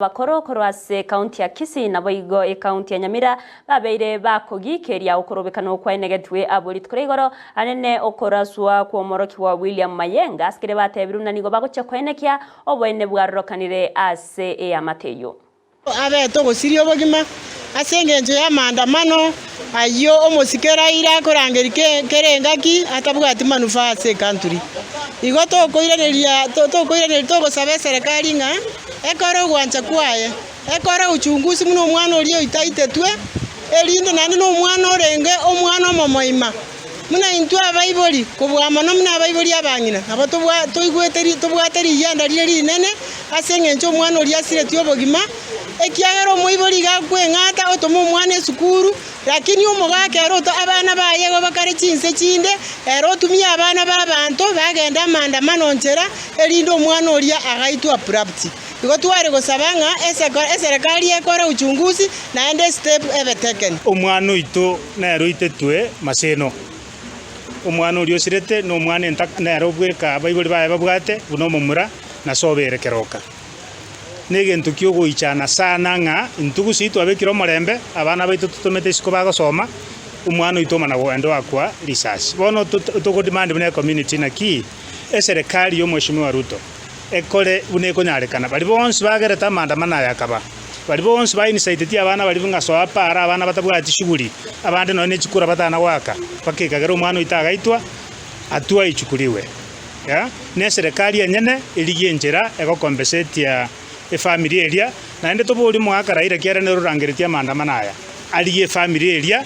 Bakoro korwa ase ekaunti ya Kisii naboigo ekaunti ya Nyamira babeire bakogikeria okorobekana okwaenegetwe abwo rituko ria igoro anene okoraswa kw'omorokigwa William Mayenga ase keria batebirwe buna nigo bagochia koenekia oboene bwarorokanire ase eamate eyio. Abete ogosiria obogima ase engencho y'amaandamano ayio omosike Raila akorangeria kera engaki atabwati manufaa ase ecountry. Igo tokoiraneria tokoiraneria togosaba eserekari ng'a ekore ogwancha kwaye, ekore uchunguzi buna omwana oria oito aitetwe, erinde naende na omwana orenge omwana omomoima. Buna intwe abaibori, kobua mono buna abaibori abang'ina, nabo tobwa toigwete ri tobwate rigianda rire rinene ase eng'encho omwana oria asiretie obogima, ekiagera omoibori iga akweng'ata otome omwana esukuru, lakini omogaka ere oto abana baye igo bakare chinse chinde, ere otumie abana ba abanto bagende amaandamano nchera, erinde omwana oria agaitwe abrupt. Igo tware gosaba ng'a eseko eserekari ekore uchunguzi naende estep ebe taken. Omwana oito nere oitetwe maseno, omwana oria osirete nomwana entaka nere obweka abaibori baye babwate buna omomura na sobo ere keroka. Negento kiogoichana sana ng'a intwe gusii twabekire omorembe, abana baito totomete isiko bagosoma, omwana oito omana goenda oakwa risasi. Bono togodemand buna ecommunity naki eserekari ya omweshimiwa Ruto ekore buna ekonyarekana. Baria bonsi bagerete amaandamano aya akaba, baria bonsi ba-inciteti abana baria ng'a soa para abana batabwati shughuli, abande nonya ne chikura batana goaka, mpaka ekagera omwana oito agaitwa, hatua ichukuliwe. Yeah, na eserekari enyene erigie enchera egocompensatia efamiri eria, naende toborie omogaka Raila ekiagera nere orangeretie amaandamano aya, arigie efamiri eria.